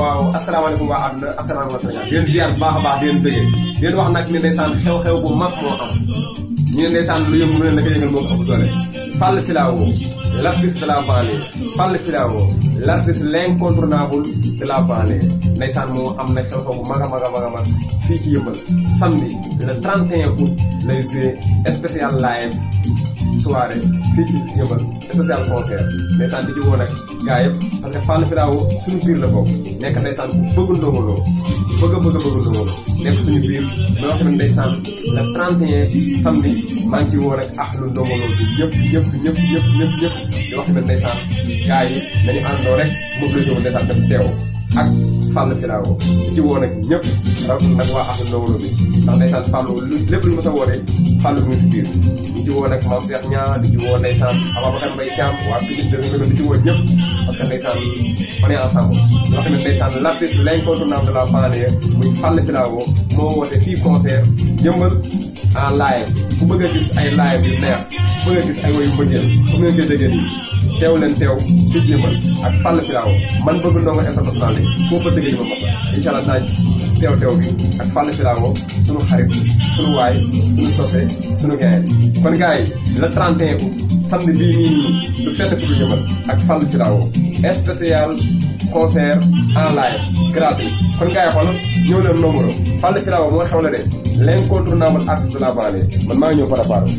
waaw asalaamaaleykum waa àdduna asalaamaaleykum Sénégal di leen ziar bu baax a baax di leen bëggee di leen wax nag ne ndeysaan xew-xew bu mag moo am ñu ne ndeysaan lu yëngu mu ne naka yëngal moo ko ëpp doole Fall Filawo l'artiste de la banlieue Fall Filawo l'artiste l'incontournable de la banlieue ndeysaan moo am na xew-xew bu mag a mag a mag a mag fii ci Yeumbeul samedi le 31 août lay joué spécial live soirée fii ci Yeumbeul spécial concert ndeysaan di ci woo nag gaa yëpp parce que Fall Filawo suñu biir la bokk nekk ndeysaan ku bëgg Ndongo Lo bëgg Ndongo Lo nekk suñu biir mais wax tamit ndeysaan le 31 samedi maa ngi ci woo nag ahlu Ndongo Lo bi ñëpp di wax tamit ndeysaan gaa yi nañu àndoo rek mobilisé wu ndeysaan def teew ak Fall Filawo di ci woo nag ñëpp rawatina nag waa ahlu Ndongo Lo bi ndax ndeysaan Fallu lépp lu ma sa wootee Fallu mu ngi si biir di ci woo nag Mame Cheikh Niang di ci woo ndeysaan Ababacar Mbaye Thiam waa Pikine dëgg di ci woo ñëpp parce que ndeysaan on est ensemble yoo xam ne ndeysaan l'artiste l'incontournable de la banlieue muy Fall Filawo moo woote fii concert Yeumbeul en live ku bëgg a gis ay live yu neex ku bëgg a gis ay woyu mbëggeel comme ngeen koy déggee nii teew leen teew fii ci Yeumbeul ak Fall Filawo man bëgg Ndongo international bi foo ko déggee ñu ma mos la incha allah naa teew bi ak Fall Filawo sunu xarit sunu waay sunu soppe sunu gaay kon gars yi le 31 août samedi bii nii du fenn fu dul Yeumbeul ak Fall Filawo spécial concert en live gratuit kon gars yi xoolal ñëw leen Ndongo Lo Fall Filawo moo xew la de l'incontournable artiste de la banlieue man maa ngi ñëw préparé